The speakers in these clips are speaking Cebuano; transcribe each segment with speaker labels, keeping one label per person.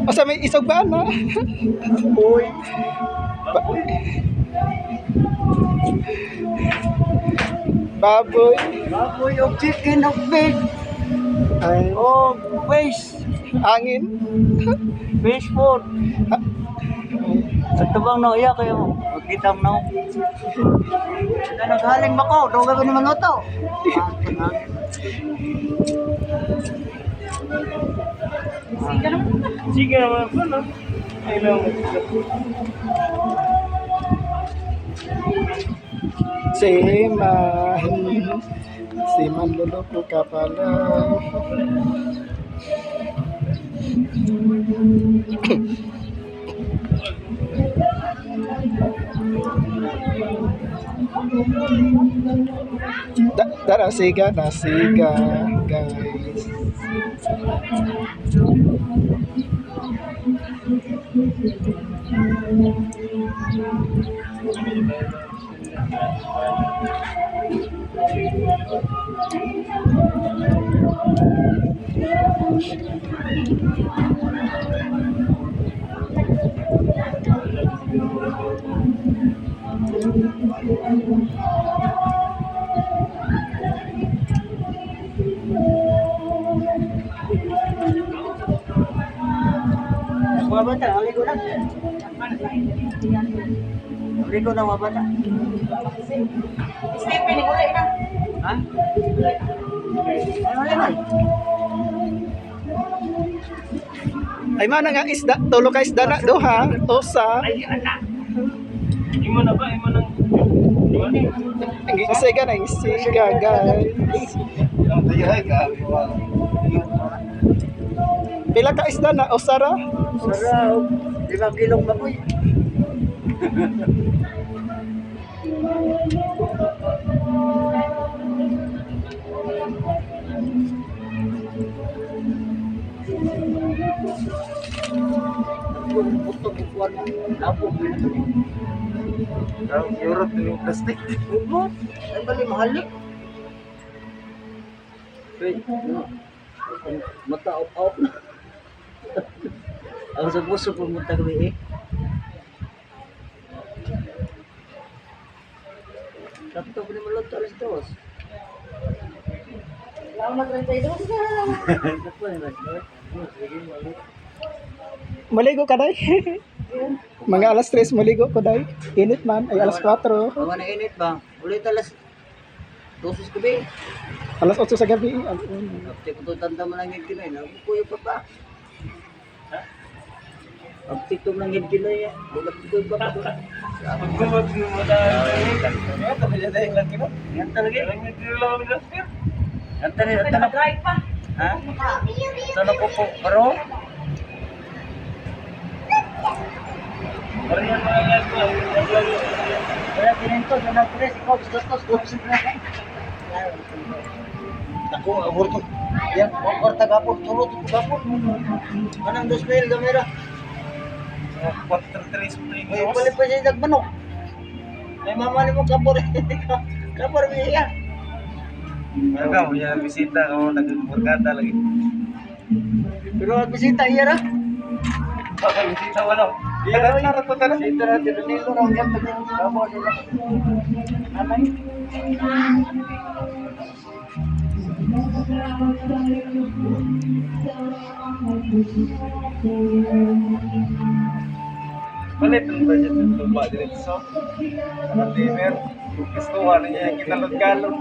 Speaker 1: Asa may isog ba na?
Speaker 2: Uy.
Speaker 1: Baboy.
Speaker 2: Baboy og chicken og beef
Speaker 1: Ay,
Speaker 2: og fish.
Speaker 1: angin.
Speaker 2: Fish food. Sa tubang na iya kayo. Magkita mo na. Sa naghaling ba ko? Doga ko naman luto.
Speaker 3: Sige naman po, no? Ay, lang.
Speaker 1: Si Man. Si Man loloko ka pala. Dara siga na siga guys.
Speaker 2: Mga bata, haligo na. Haligo na mga bata.
Speaker 4: Stephen, uli na.
Speaker 2: Ha? Ay, wala man.
Speaker 1: Ay man nga isda, tulo ka isda na duha, usa.
Speaker 3: Ay, anak! Imo na ba? Imo nang... Imo na?
Speaker 1: Ang siga na ang siga guys. Pila ka isda na usa ra?
Speaker 2: Sara, 5 kilong baboy.
Speaker 3: Europe yung plastic.
Speaker 2: Ay, bali, mahal eh. Uy, mata off na. Ang sa puso pumunta kami eh. Sakto ko naman luto alas 2.
Speaker 4: Wala na 32.
Speaker 2: Sakto naman. Sige, wala.
Speaker 1: Maligo ka day. Mga alas 3 maligo ko day. Init man ay alas 4.
Speaker 2: Mga na init ba? Ulit alas 12 sa gabi.
Speaker 1: Alas 8 sa gabi. Alas 1.
Speaker 2: Kapte ko to tanda mo lang yung kinoy. Nagukuyo pa pa. Kapte ko lang yung kinoy. Nagukuyo pa pa.
Speaker 3: Pagkumag mo na...
Speaker 2: Yan talaga.
Speaker 3: Yan lang kami last year.
Speaker 2: Yan talaga. Yan talaga.
Speaker 4: Nag-drive pa.
Speaker 2: Ha? Sana po po. Baro?
Speaker 3: Parang yan mga last year.
Speaker 2: Kaya kininto, sa nagpres, ikaw, gusto ko, gusto ko. Ako, aborto. Yan, kwarta gapon, tulot ko gapon. Anong 2,000 gamera?
Speaker 3: Quarter tres,
Speaker 2: May palit pa siya nagmanok. May mama ni mo kapor. Kapor iya.
Speaker 3: Ano mo yan bisita ko nagburkada lagi.
Speaker 2: Pero ang bisita iya ra.
Speaker 3: Baka bisita wala. Iya na ra to tanan.
Speaker 2: Bisita ra Danilo ra ang gapon. Kapor sila. Nanay.
Speaker 3: Palit ang budget ng tuba diretso. Sa liver. Gusto ano niya kinalot-galot.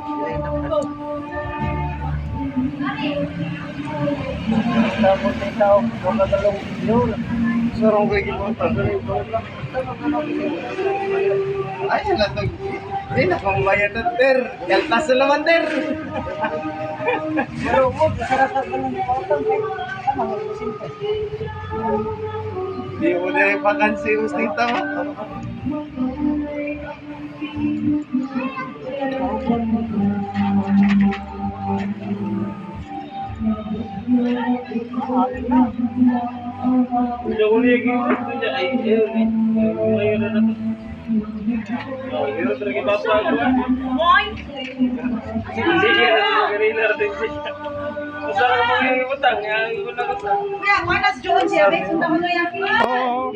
Speaker 2: Basta mo tao, wala galong yun.
Speaker 3: Sarong ko gibuta. Ay, wala to. Hindi na kong bayad na, ter. Kaltas na naman, ter.
Speaker 2: Pero mo, sarap ka ng utang. Tama mo simple.
Speaker 3: Hindi mo na rin pakansi dito. Udah ko niya gito niya ay eh ngayon na to. Oh, yun talaga papa ko.
Speaker 4: Moink!
Speaker 3: Sige, sige, na din siya. Usa ra ka mga ibutang, yang wala ka sa.
Speaker 4: Kuya, wala si Joon siya. May sundan ko na yan.
Speaker 1: Oo.